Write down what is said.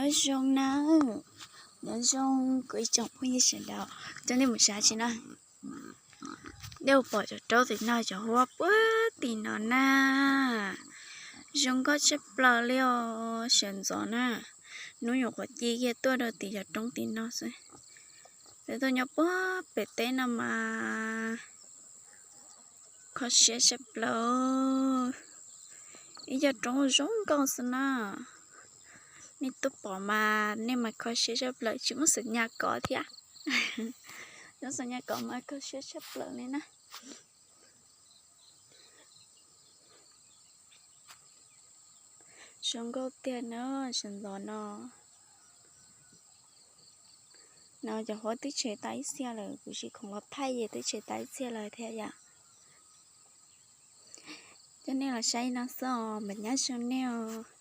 Nyob zoo na, nyob zoo kuv ib tsoom phooj ywg sawv daws, coj nej mus saib tsis na. Nej puas pom cov roob tim no, cov huab puag tim no na. Zoo nkauj tshaj plaws li os sawv ntxov na. Hnub nyuam qhuav ci kiag tuaj rau tim cov roob tim no xwb. Lawv tuaj nyob puag pem teb no mas kho siab tshaj plaws. Ib co roob zoo nkauj xwb na. Nej tuaj pom mas nej mas kho siab tshaj plaws, tsis muaj xav nyas kov thiab. Tsis muaj xav nyas kov mas kho siab tshaj plaws li na. Zoo nkauj tiag na, sawv ntxov no. No cov huab twb tshem tau ib txhia lawm, kuv tsis khoom los thaij ces twb tshem tau ib txhia lawm thiab yom. Coj nej los saib no xwb os, mas nyob zoo nej os.